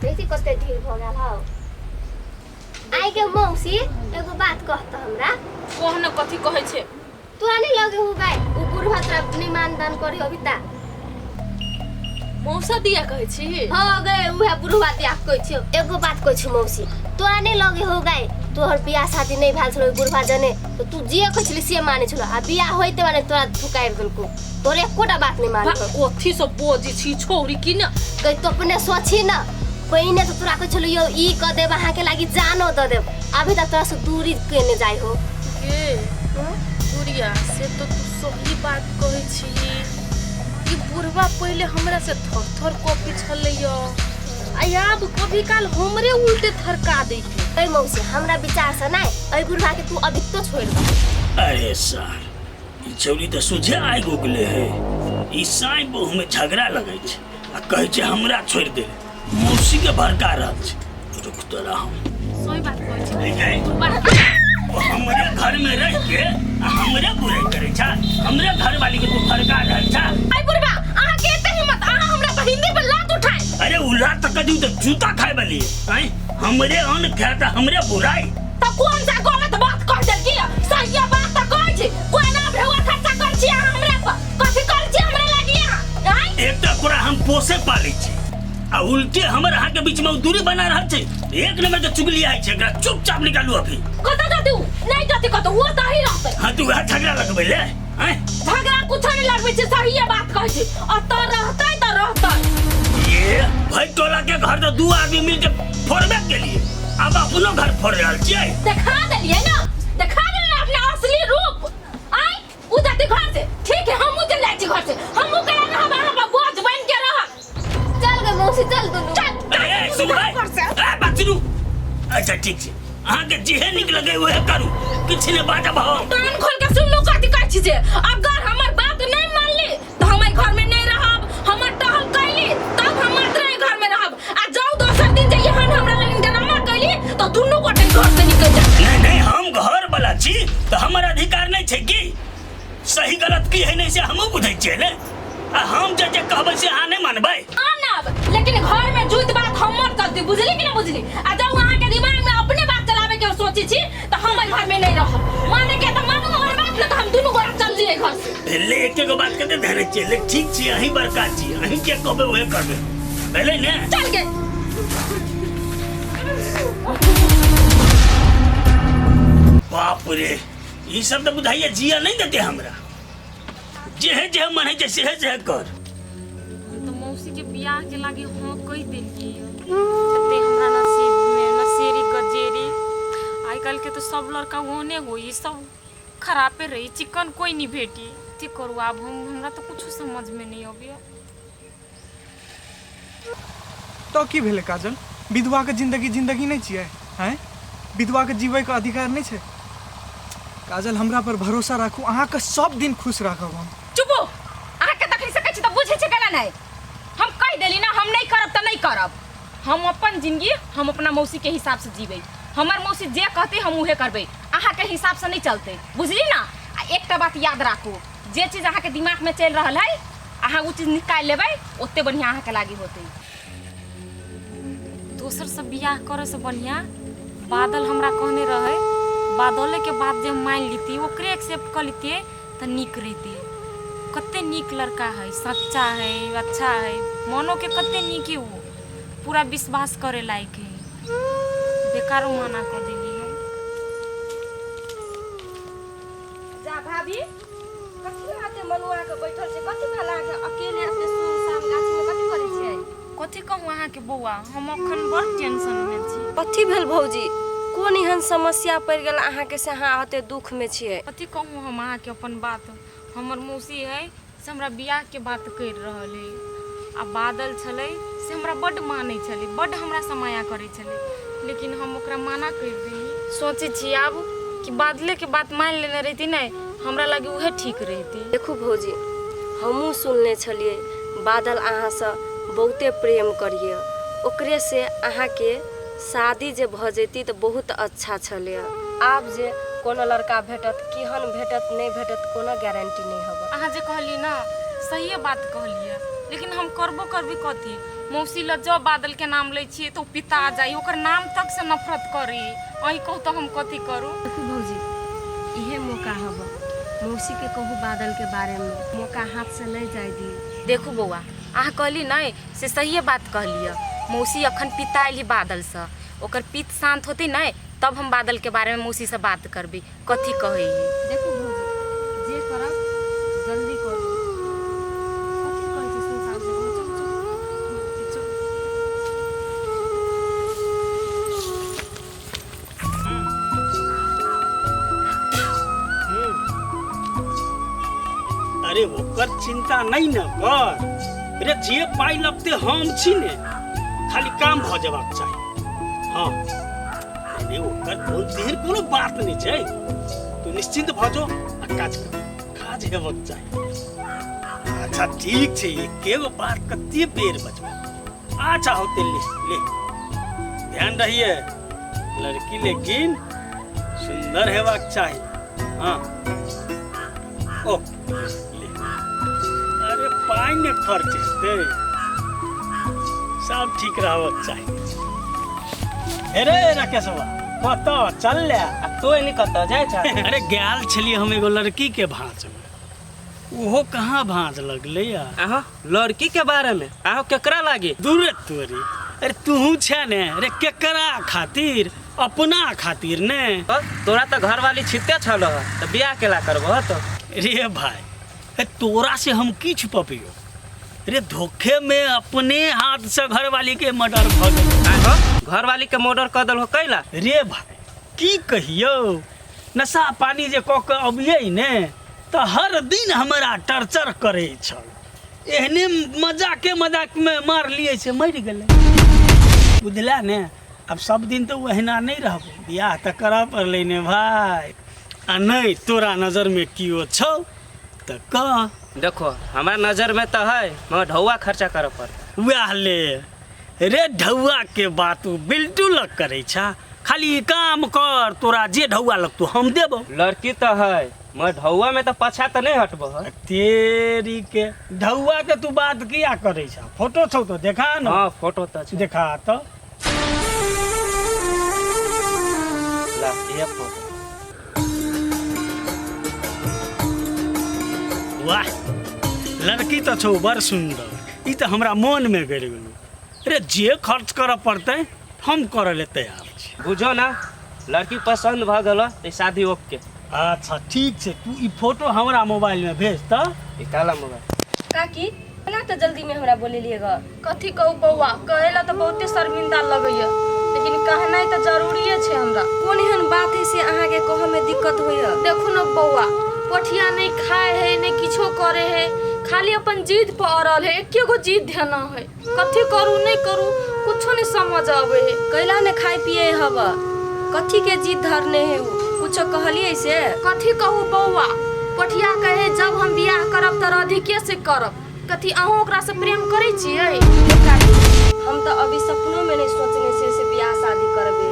देखी कते ढील भऽ गेल हौ। आइ के मौसी, एगो बात कहत हमरा। कह न, कथी कहै छै? तोरा नहीं लगे हो गाय उ बुढ़वा तोरा नहीं मान दान करे अभी ता? मौसा दिया कहै छी? हाँ गए, उहे बुढ़वा दिया कहै छियौ। एगो बात कहै छियौ मौसी, तोरा नहीं लगे हो गाय, तोहर बियाह शादी नहीं भेल छलो बुढ़वा जने तो तू जे कहै छली से मानै छलो, आ बियाह होइते माने तोरा थुकारि देलको, तोर एकोटा बात नहीं मानलो। ओथी सब बजै छी छौरी की न? गई तो अपने सोची न, पहिने तो तोरा कहै छलो यौ ई क देब, अहाँके लागि जानो the देब, अभी तक तोरा से दूरी केने जाइ हो। गे गुड़िया, से तो तू सही बात कहै छी। ई बुढ़वा पहिले हमरा से थर थर कॉपी छलै आ आब कभी काल हमरे उल्टे थरका दै छै। ए मौसी, हमरा विचार से नहीं एहि बुढ़वा के तू अभी तो छोड़ दे। अरे सर, ई छौरी तऽ सोझे आगि उगले है। ई साँइ बहु में झगड़ा लगै छै आ कहै छै हमरा छोड़ि दे, मौसी के भड़का रहल छै। रुक तोरा हम। सही बात कहै छी। ए गई, ओ हमरे घर में रह के आ हमरे बुराई करै छा, हमरे घर वाली के तू भड़का रहल छा। आई बुढ़वा, अहाँ के एते हिम्मत, अहाँ हमरा पर हिंदी पर लात उठाए? अरे उ लात तऽ कदी तऽ जूता खाए वाली है। आँय, हमरे अन्न खाए तऽ हमरे बुराई? त कौन सा गलत बात कह देलकी? सही बात त कहै छी। कोना भेवा खर्चा कर छी अहाँ हमरा पर? कथी कर छी हमरा लागी अहाँ, आँय? एक तऽ ओकरा हम पोसे पालै छी आ उल्टे हमर अहाँ के बीच में उ दूरी बना रहल छै। एक नंबर के चुगली आइ छै। एकरा चुपचाप निकालू अभी। कतऽ जतै उ? नहीं जतै कतौ, वो तऽ ही रहतै। हाँ, तू वएह झगड़ा लगबै ले, आँय? झगड़ा कुछो नहीं लगबै छै, सही बात कहै छी। अतऽ रहतै तऽ रहतै। ये भाई, टोला के घर तो दू आदमी मिल के फोड़बे के लिए अब अपनो घर फोड़ रहल छियै। देखा देलियै ना, देखा देलियै ना अपना असली रूप। आय, उ जाते घर से, ठीक है, हमहूँ चल जाइ छी घर से। हमहूँ केना रहब अहाँ पर बोझ बन के रहब। चल गे मौसी, चल दुनू। चल। ए, ए, सुन भाई, घर से। ए, बात सुनू। अच्छा ठीक छै, अहाँके जेहे नीक लगे उहे करू, किछु नहि बाजब हम। कान खोल के सुन लू कथी कहै छी जे अगर हमर बात नहीं मानली तो हम एहि घर में नहीं रहब। हमर टहल कैली तब हम मात्र एहि घर में रहब, आ जाऊ दोसर दिन जे एहन हमरा लग ड्रामा कैली तो दुनू गोटे घर से निकल जा। नहीं नहीं, हम घर वाला छी तऽ हमर अधिकार नहीं छै की? सही गलत की है नहीं से हमहूँ बुझै छियै ने, आ हम जे जे कहबै से अहाँ नहीं मानबै? मानब, लेकिन घर में जुत बात हमर चलती, बुझली कि ना बुझली? आ जब अहाँ के दिमाग में अपने बात चलावे के सोची छी तो हम एहि घर में नहीं रहब। माने के तो मानू हमर बात, न तो हम दुनू गोरा चल लिए घर से। भेलै एके गो बात कते धरे छियै ले। ठीक छी, अहीं बड़का छी, अहीं के कहबै उहे करबै, भेलै ने? चल गे। बाप रे, ई सब तऽ बुझाइया जिया नहीं देते हमरा। जेहे जेहे मन है सेहे सेहे कर। हम तो मौसी के बियाह के लागी हाँ कह देलिए। एते हमरा नसीब में नसेरी गजेरी। आइ काल्हि के तो सब लड़का ओहने होई, सब खराबे रही, चिकन कोई नहीं भेटी। की करू आब हम? हमरा तो कुछ समझ में नहीं अबैया। तऽ की भेलै काजल? विधवाके जिन्दगी जिन्दगी नहि छियै? आँय, विधवाके जीवैके अधिकार नहि छै? काजल, हमरा पर भरोसा राखू, अहाँके सब दिन खुश राखब हम। चुपू! अहाँके देख सकै छी तऽ बुझै छै केना नहि? हम कहि देली ना, हम नहीं करब तऽ नहीं करब। हम अपन जिंदगी हम अपना मौसी के हिसाब से जीबै। हमर मौसी जे कहतै हम उहे करबै, अहाँके हिसाब से नहीं चलतै, बुझली ना? आ एकटा बात याद राखू, जे चीज अहाँके दिमाग में चलि रहल है, अहाँ ओ चीज निकालि लेबै, ओते बढ़िआँ अहाँके लागी होतै। दोसर से बियाह करे से बढ़िया बादल हमरा कहने रहे, बादले के बात जे हम मान लीती, ओकरे एक्सेप्ट कर लीतिए तऽ नीक रहिते। कते नीक लड़का है, सच्चा है, अच्छा है, मनो के कते नीक है, वो पूरा विश्वास करे लायक है। बेकारो मना कर देली हम। जा भाभी, कथी हाथे मनुआ के बैठल छै? कथी भेल अहाँके? अकेले एते सुनसान गाछी में कथी करै छियै? कथी कहूँ अहाँके बौआ, हम अखन बड़ टेंशन में छी। कथी भेल भौजी? कोन एहन समस्या पड़ि गेल अहाँके से अहाँ एते दुख में छियै? कथी कहूँ हम अहाँके अपन बात, हमर मौसी है से हमरा बियाहके बात करि रहल है, आ बादल छलै से हमरा बड्ड मानै छलै, बड्ड हमरासँ माया करै छलै, लेकिन हम ओकरा माना करि देलियै। सोचै छी आब कि बादलेके बात मानि लेने रहिती ने, हमरा लागे उहे ठीक रहिती। देखू भौजी, हमहूँ सुनने छलियै बादल अहाँसँ बहुते प्रेम करियै, ओकरे से अहाँके शादी जे भऽ जैती तऽ बहुत अच्छा छलैए। आब जे कोनो लड़का भेटत, केहन भेटत नहि भेटत, कोनो गारंटी नहि हबे। अहाँ जे कहलियै ने, सहिए बात कहलियै। लेकिन हम करबो करबै कथी? मौसी लग जब बादल के नाम लै छियै तऽ ओ पिता जाइ, ओकर नाम तक से नफरत करी। अहीं कहू तऽ हम कथी करू? देखू भौजी, इहे मौका हब मौसी के कहू बादल के बारे में, मौका हाथ से नहीं जाय दी। देखू बौआ, अहाँ कहली नहि से सहिए बात कहलियै। मौसी अखन पिता एली बादलसँ, ओकर पित्त शान्त होतै नहि तब हम बादल के बारे में मौसी से बात करबै, कथी कहै है। देखू भौजी, जे करब जल्दी करू। कथी कहै छै सुनसान जगह में? चलू चलू चलू। अरे ओकर चिंता नहीं न कर रे, जे पाई लगते हम छी ने, खाली काम भ जेबाक चाही। हाँ नहीं नहीं, ओकर कोन तेहन कोनो बात नहीं छै, तू निश्चिंत भ जो आ काज कर, काज हेबाक चाही। अच्छा ठीक छै, एके गो बात कते बेर बजबै। अच्छा होते ले ले, ध्यान रहिए लड़की लेकिन सुंदर हेबाक चाही। हाँ ओ ले, अरे पाई ने खर्च हेतै, सब ठीक रहबाक चाही। अरे राकेशवा कतऽ चल ले? आ तू एनी कतऽ जाइ छ? अरे गेल छलियै हम एगो लड़की के भाँज में, ओहो कहाँ भाँज लगलै या। अहाँ लड़की के बारे में अहाँ केकरा लागी? दूर तोरी, अरे तूहू छै ने रे, केकरा खातिर? अपना खातिर ने। तोरा तऽ घरवाली छिते छल तऽ बियाह केला करबह तो? रे भाई, ए तोरा से हम की छुपबियो रे, धोखे में अपने हाथ से घरवाली के मर्डर भ गेल। आहो घरवाली के मर्डर कर देलहो कैला? रे भाई की कहियो, नशा पानी जे कऽ के अबियै ने तऽ हर दिन हमरा टर्चर करै छल, एहने मजाके मजाक में मारलियै से मरि गेलै, बुझला ने। आब सब दिन तऽ ओहिना नहि रहबो, बियाह तऽ करऽ पड़लै ने भाई। आ नहि तोरा नजर में कियो छौ तऽ कह। देखो हमरा नजर में तऽ है, मगर ढौआ खर्चा करऽ पड़तै। वएह ले रे, ढौआ के बात उ बिल्टू लग करै छा, खाली ई काम कर, तोरा जे ढौआ लगतो हम देबो। लड़की तऽ है, मगर ढौआ में तऽ पाछा तऽ नहीं हटबो है। तेरी के ढौआ के तू बात किया करै छा? फोटो छौ तऽ देखा न। हाँ फोटो तऽ छै। देखा तऽ। ला ये फोटो। वाह लड़की तऽ छौ बड़ सुंदर, ई तऽ हमरा मन में गड़ि गेलो रे। जे खर्च करऽ पड़तै हम करऽ ले तैयार छी। बुझो ना लड़की पसंद भ गेलो तऽ शादी ओके। अच्छा ठीक छै, तू ई फोटो हमरा मोबाइल में भेज तऽ। ई काला मोबाइल। काकी एना तऽ जल्दी में हमरा बोलेलियै ग। कथी कहू बौआ, कहे ला तऽ बहुते शर्मिंदा लगैया, लेकिन कहनाइ तऽ जरूरिये छै हमरा। कोन एहन बात है से अहाँके कहऽ में दिक्कत होइया? देखू न बौआ, पोठिया नहीं खाए है नहीं किछो करे है, खाली अपन जिद पर अड़ल है, एके गो जिद धेना है। कथी करू नहीं करू कुछो नहीं समझ आवे है। कैला ने खाए पिए हब, कथी के जिद धरने है उ? कुछो कहलियै से? कथी कहू बौआ, पोठिया कहे जब हम बियाह करब तऽ राधिके से करब। कथी अहूँ ओकरा से प्रेम करै छियै? काकी हम तऽ अभी सपनो में नहीं सोचने छियै से बियाह शादी करबै।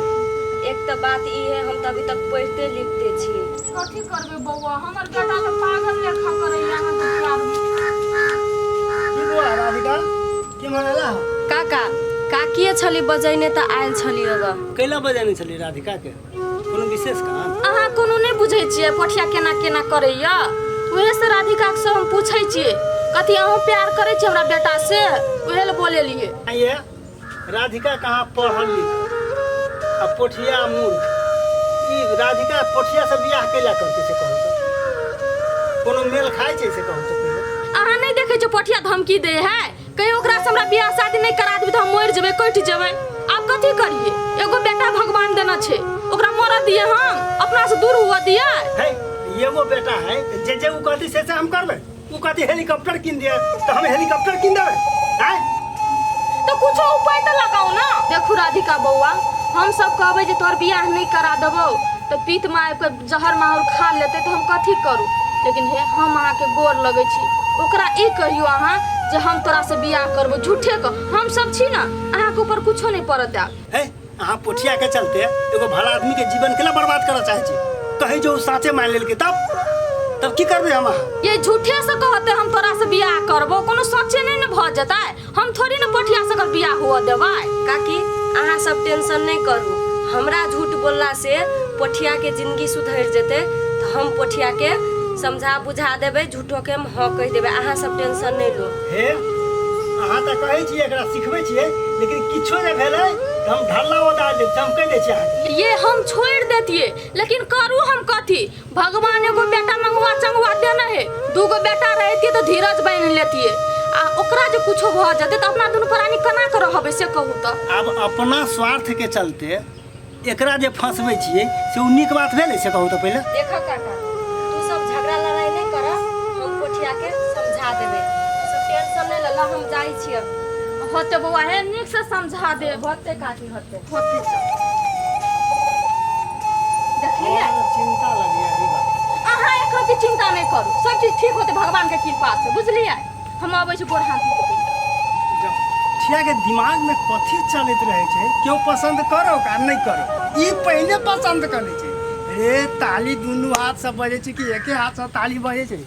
एक तऽ बात ई है, हम तऽ अभी तक पढ़िते लिखते छी। कथी करबै बौआ, हमर बेटा तऽ पागल लेखा करैया अहाँके प्यार में। की बौआ राधिका, के मनाला? काका काकिए छली बजैने तऽ आयल छली ग। कैला बजेने छली राधिका के? कोनो विशेष काम? अहाँ कोनो नहीं बुझै छियै पोठिया केना केना करैया, उहे से राधिका से हम पूछै छियै कथी अहूँ प्यार करै छियै हमरा बेटा से, उहे ले बोलेलियै। आइए राधिका कहाँ पढ़ल लिखल आ पोठिया मूर्ख, ई राधिका पोठिया से बियाह कैला करतै से कहू तऽ? कोनो मेल खाइ छै से कहू तऽ पहिले? अहाँ नहीं देखै छियै पोठिया धमकी दे है, कहीं ओकरा से हमरा बियाह शादी नहीं करा देबै तऽ हम मरि जेबै, कटि जेबै। आब कथी करियै, एगो बेटा भगवान देने छै, ओकरा मरऽ दियै, हम अपना से दूर हुअ दियै? है एगो बेटा है, जे जे उ कहती से से हम करबै। उ कहती हेलीकॉप्टर कीन दिए तऽ हम हेलीकॉप्टर कीन देबै। आँय तऽ कुछो उपाय तऽ लगाउ ना। देखू राधिका बौआ, हम सब कहबै जे तोहर बियाह नहीं करा देबौ तऽ पीत में आबि कऽ जहर माहौर खा लेतै तऽ हम कथी करू? लेकिन हे हम अहाँके गोर लगै छी, ओकरा ई कहियौ अहाँ जे हम तोरा से बियाह करबो। झूठे कह, हम सब छी ना, अहाँके ऊपर कुछो नहीं पड़त देब। है अहाँ पोठिया के चलते एगो भला आदमी के जीवन केला बर्बाद करऽ चाहै छी? कहीं जो उ साँचे मान लेलकै तब? तब की करबै हम अहाँ? ये झूठे से कहते हम तोरा से बियाह करबो, कोनो सचे नहीं न भ जतै। हम थोड़ी न पोठिया से कर बियाह हुआ देबै। काकी अहाँ सब टेंशन नहीं करू, हमरा झूठ बोलला से पोठिया के जिंदगी सुधरि जेतै, तऽ हम पोठिया के समझा बुझा देबै, झूठो के हम हाँ कहि देबै। अहाँ सब टेंशन नहीं लू। हे अहाँ तऽ कहै छियै एकरा सिखबै छियै, लेकिन किछो जे भेलै तऽ हम ढल्ला उतार देब, से हम कहि दै छी अहाँके। ये हम छोड़ देतिए, लेकिन करू हम कथी? भगवान एगो बेटा मंगवा चंगवा देने है, दूगो बेटा रहती तो धीरज बन लेतिए, आ ओकरा जे कुछो भ जते तऽ अपना दुनू प्राणी केना के रहबै से कहू तऽ। आब अपना स्वार्थ के चलते एकरा जे फंसबै छियै से ओ नीक बात भेलै से कहू तऽ पहिले। देख काका, तू सब झगड़ा लड़ाई नहीं कर, हम पोठिया के समझा देबै, तू सब टेंशन नहीं लला, हम जाइ छियै। होते बौआ, हे नीक से समझा दे। होते काकी, होते। होते। देखलियै? चिंता लगैया ई बात। अहाँ एक रति चिंता नहीं करू, सब चीज ठीक होते भगवान के कृपा से, बुझलियै? हम अबै छी गोर हाथ धो के। ठिया के दिमाग में कथी चलैत रहै छै, केओ पसंद करो आ नहि करो, ई पहिने पसंद करै छै। रे ताली दुनू हाथ से बजै छै कि एके हाथ से ताली बजै छै?